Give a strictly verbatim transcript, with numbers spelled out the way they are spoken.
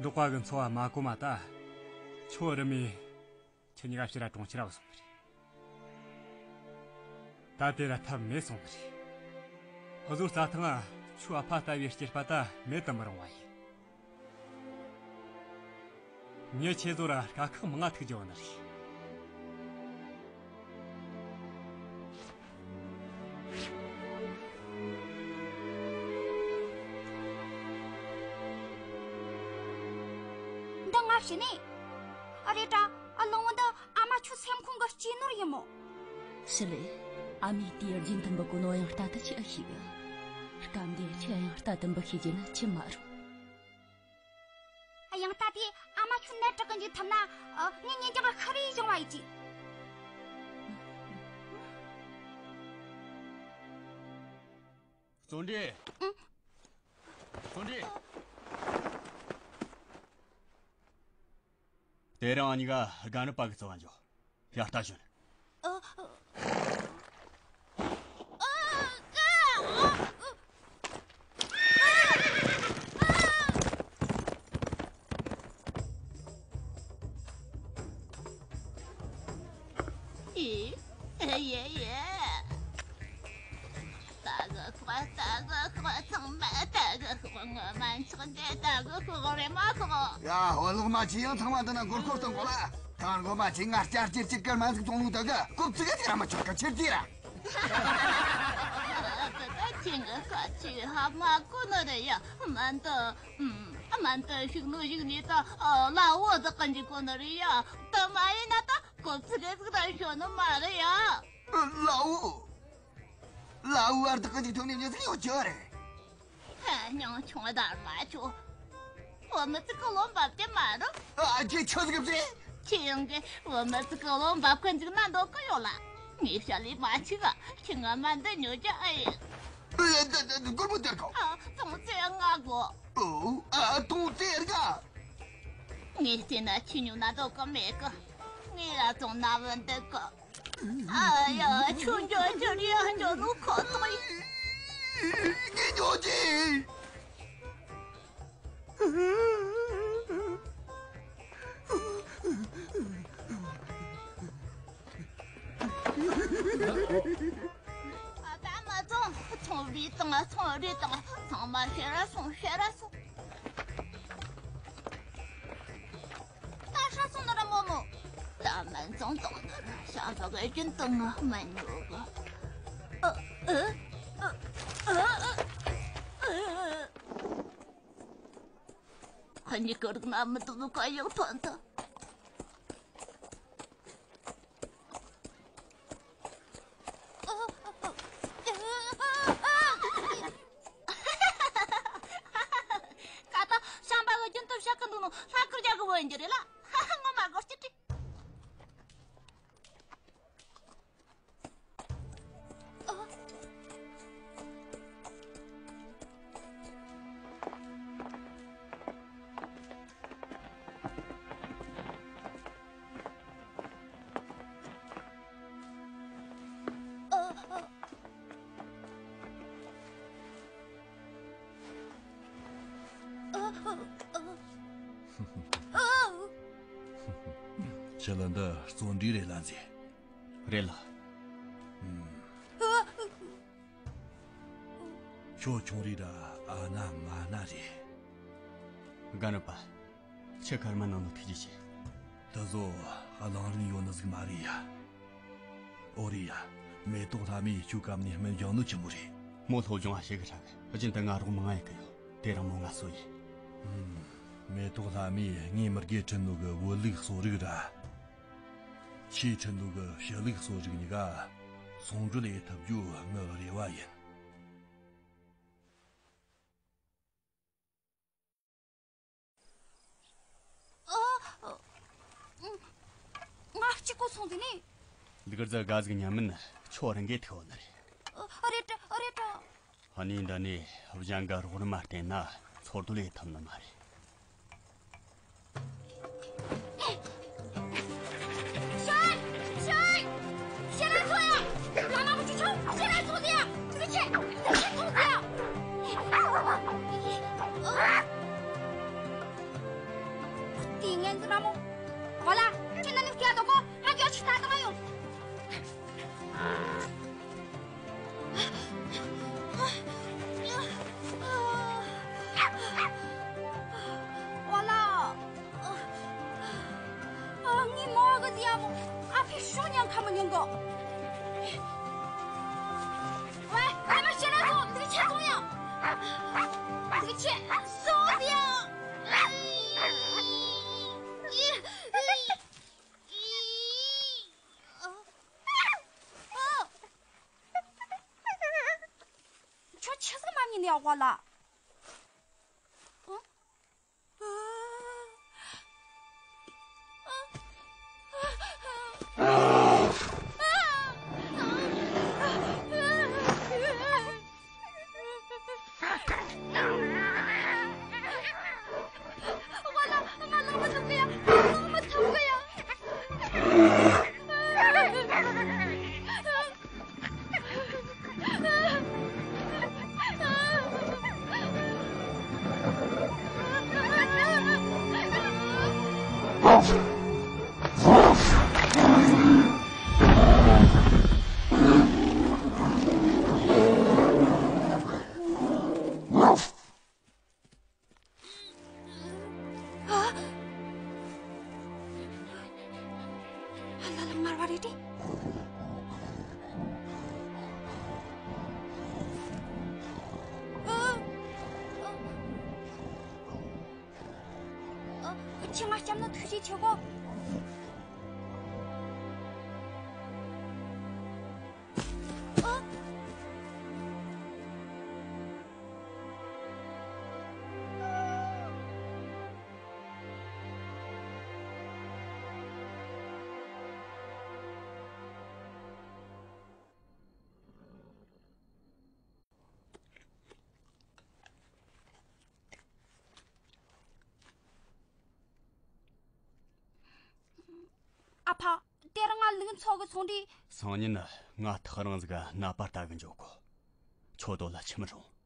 འབྲོག་པ་གི་འཚོ་བ་མ་གོ་མ་ད། ཁྱོད་རི་མོས་ཁྱེད་གཉིས་ཀ་ཕྱིར་ར་གྲོང་ཁྱེར་ར་བུད་སོང་ནི་རེད། བཟོ་རྩྭ་ཐང་ང་ཁྱོད་ཨ་ཕ་ལྟ་བུའི་སྐྱེས་པ་ད་མེད་དུ་མི་རུང་བ་ཡིན། མྱི་ཁྱེད་ཚོ་ར་དཀའ་ཁག་མང་ང་ཐུག་རྒྱུ་བ་ནི་རེད། འདི་ང་བྱིན་ནི། ཨ་རེད་དྲ། ཨ་གླང་བོ་འདི་ཨ་མ་ཁྱོད་སེམས་ཁོང་གི་སྐྱེས་ནོར་ཡིན་མོ། ཞི་ལི། ཨ་མས་དེའི་རྒྱུན་མཐུན་པའི་གོ་ནོ་ཡང་ལྟ་ད་ཆི་ཨ་ཤེས་གི། སྐབས་འདིར་ཁྱེད་ཡང་ལྟ་དུམ་བུ་ཤེས་རྒྱུ་ནི་ཆི་མ་རུང་། ཡང་ལྟ་དེ་ཨ་མ་ཁྱོད་ནད་དྲག་གི་འཇུག་ཐུབ་ན། ཨ། ངས་ཉིན་རྒྱང་ཤི་རེ་བྱུང་བ་ཡིན་གྱི། བརྩོན་འགྲུས། ཨང་། བརྩོན་འགྲུས། དེ་རིང་ཨ་ནི་ག་རྒན་རབས་པ་གི་རྩ་བ་འཇོག་ཡར་ལྟ་ཞོན། ཨ། ཨ། ཨ། ཨེ། ཨེ། ཡེ་ཡེ། ད་གི་ཤོག་ད་གི་ཤོག་ཚང་མ་ད་གི་ཤོག་ངོ་མ་འཆག་འདི་ད་གི་ཤོག་རེ་མ་ཤོག་ཡ། ཧོ་ལོག་མ་ཆི་ཡང་ཚང་མ་འདི་ན་སྒོར་སྐོར་གཏོང་གོ་ལ། ད་གི་ལོ་མ་ཆི་ང་བསྐྱར་ཅིར་ཅིག་གར་མ་ཟིག་བཙོང་ལུགས་ད་གི་ཀོབ་ཙི་ག་ཅིག་ར་མ་ཆོག་གི་ཆིར་ཅི་ར། ད་ཁྱི་ངི་ཁ་ཆི་ཧ་མ་གོ་ནི་རེད་ཡ། མ་འདི། མ་འདི་ཤིག་ལོ་ཞིག་ནི་ད་ལ་འོ་ད་ག་འཇིག་གོ་ནི་རེད་ཡ། ད་མ་ཡིན་ན་ད་ཀོབ་ཙི་ག་ཟིག་ད་ཤོ་ནི་མ་རེད་ཡ། ལའུ། ལའུ་བར་དུ་ཀི་ཅིག་ཐོག་ནས་ཉོ་ཟིག་ཡོད་ཅི་རེད། ཧ། ཉང་ཆུང་བདག་མ་ཆུ། བུ་མོ་ཙི་ཀི་ལོ་འབབ་ཀྱི་མ་རུང་། ཨ། ཁྱེད་ཆོ་ཟིག་བཟེ། ཁྱེད་ཡང་གི་བུ་མོ་ཙི་ཀི་ལོ་འབབ་ཀི་འཇུག་ན་འདོད་ཀི་ཡོད་ལ། ངས་བཤད་ལས་མ་ཆི་ག་ཁྱེད་ང་མ་འདི་ཉོ་རྒྱུ་ཨེ་ཡིན། ཨ། ད་ད་ད་སྒོར་མོ་སྟེར་གོ། ཨ། ཙོང་ཙེ་ང་གོ། ཨོ། ཨ། ཙོང་ཙེ་ར་ག་ངས་བལྟས་ན་ཁྱེད་ཉོ་ན་འདོད་ཀི་མེད་གི། ངས་ར་ཙོང་ན་བུ་འདི་གི། ཨ་ཡ། ཁྱོད་འགྱོ་རྒྱུ་རེད་ཡ། འགྱོ་ནོ་ཁོ་ཐག་ཡིན། ངས་འགྱོ་རྒྱུ། ཨ། ད་མ་ཚོང་། ཚོང་རེ་བཏང་། ཚོང་རེ་བཏང་། ཚང་མ་ཤེས་ར་སོང་། ཤེས་ར་སོང་། ད་ཧྲ་སོང་ནི་ར་མོ་མོ། ད་སྨན་བཙོང་བཏང་ནི་ར་ཤ་འབག་གི་རྒྱུན་དུ་ང་མ་ཉོ་གི། ཨ། ཨ། ཨ། ཨ། ཨ། ཁ་ཉིན་ཀ་རིག་ན་མི་འདུག་ནོ་ག་ཡག་ཐོན་ཐལ། ཀ་ད་ཤམ་པ་གི་རྒྱུན་དུ་བཤད་གི་འདུག་ནོ་ལྷ་ཁུར་རྒྱག་གི་བོ་ཡིན་རྒྱུ་རེད་ལ། ངོ་མ་སྒོར་གཅིག་སྤྲད། ཁྱེད་ལ་འདི་བརྩོན་འགྲུས་རེད་ལ་མཛེས། རེད་ལ། ཨུམ། ཁྱོད་ཆུང་རིགས་ར་ཨ་ན་མ་ན་རེད། རྒན་རབས་པ། ཁྱེད་ཁར་མ་ནང་ལ་ཐུགས་རྗེ་ཆེ། དེ་ཚོ་གླེང་རིན་ཡོད་ནི་ཟིག་མ་རེད་ཡ། ཨོ་རེད་ཡ། མེ་ཏོག་ལྷ་མོས་ཁྱོད་བཀབ་ནས་སྨན་སྦྱང་ནོ་ཆི་མོ་རེད། མོ་སློབ་སྦྱོང་ང་བྱེད་གི་ཧྲ་གི། རྒྱུན་དུ་ང་རོགས་མང་ང་ཡེད་གི་ཡོད། དེ་རིང་མོ་ང་གསོ་ཡེ། ཨུམ། མེ་ཏོག་ལྷ་མོས་ངའི་མི་དགེ་ཁྲིད་ནོ་གི་བོད་ལུགས་གསོ་རིག་ར། ཁྱོས་ཁྲིད་ནོ་གི་ཕྱི་ལུགས་གསོ་རིག་གཉིས་ཀ་ཟུང་འབྲེལ་ཡེད་ཐུབ་རྒྱུ་ངའི་རེ་བ་ཡིན། ཨ། ང་གཅིག་པོ་སོང་དུས་ནི། ལུག་རྫི་དགའ་ཟིག་ཉམས་མིན་ཁྱོད་རང་གིས་ཐུག་ནི་རེད། ཨ། རེད་དྲ། རེད་དྲ། ཧ་ནི་འདི་ནས་གཞན་གྱི་རོགས་རམ་མ་བརྟེན་ན་འཚོ་སྡོད་ལས་ཐུབ་ནི་མ་རེད། ཤོད། ཤོད། ཤེས་ར་ཚོ་ཡ། ལ་མ་མ་ཅི་ཆོ། ཤེས་ར་ཚོ་ཡ། མི་ཆེ། ཤེས་ཚོ་ཡ། དེ་ངན་འཛི་མ་མོ། ཨོ་ལ། ཁྱེད་ན་ནི་སྐྱ་དོ་གོ། ང་ཀྱོ་ཆི་ཐ་ད་མ་ཡོང་། ཨོ་ལ། ཨ། ངའི་མོ་གི་ཟི་ཡ་མོ། ཨ་ཕའི་ཤུགས་ཉམས་ཁ་མོ་ཉུང་གོ། ཝེ། ཨ་མ་ཤེས་ར་སོང་། ལུག་ཆེ་སོང་ཡ། ལུག་ཆེ་སོང་ཟི་ཡ། ཁྱོད་ཆི་ཟིག་མ་ཉན་ནི་ཨ་ཝ་ལ། ཨ། ཨ་ལ་ལ། ངར་བ་རེད་དེ། ཨ། ཨ། ཨ། ཁྱེད་ང་སྐྱབས་ན་ཐུགས་རྗེ་ཆེ་གོ། ཨ། ཨ་ཕ། དེ་རིང་ང་ལུག་འཚོ་གི་སོང་དུས། སང་ཉིན་ང་ཐག་རིང་ཟིག་ག་ནད་པ་ལྟ་གི་འགྱོ་གོ། ཁྱོད་དོ་ལ་ཆི་མི་རུང་།